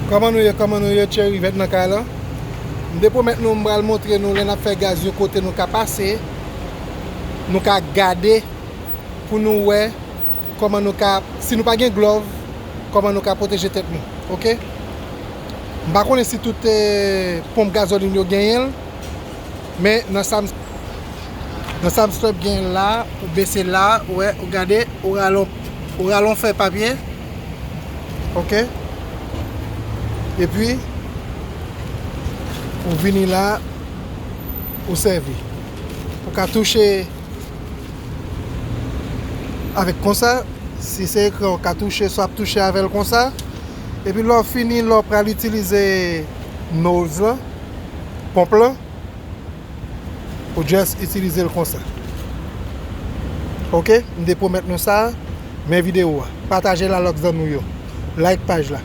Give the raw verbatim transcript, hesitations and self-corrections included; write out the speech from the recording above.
Kòman nou ye, kòman nou ye, Thierry Vert nan kay la. M te pwomèt nou, m pral montre nou lè n ap fè gaz yon kote nou ka pase, nou ka gade pou nou wè kòman nou ka, si nou pa gen glove, kòman nou ka pwoteje tèt nou, oke? M pa konnen si tout eh, ponp gazolin yo genyen l, men nan sa m nan sa m strap gen la, ou bese la, ou wè, ou gade, ou ralon, ou ralon fè papye. Oke? Epi, ou vini la, ou sèvi. Ou ka touche avèk konsa, si se ekran, ou ka touche, swa ap touche avè l konsa. Epi lè w fini, lè w pral itilize nose lan, ponp lan, ou just itilize l konsa. Oke? M te pwomèt nou sa, men videyo a. Pataje l a lòt zanmi w yo. Like paj la.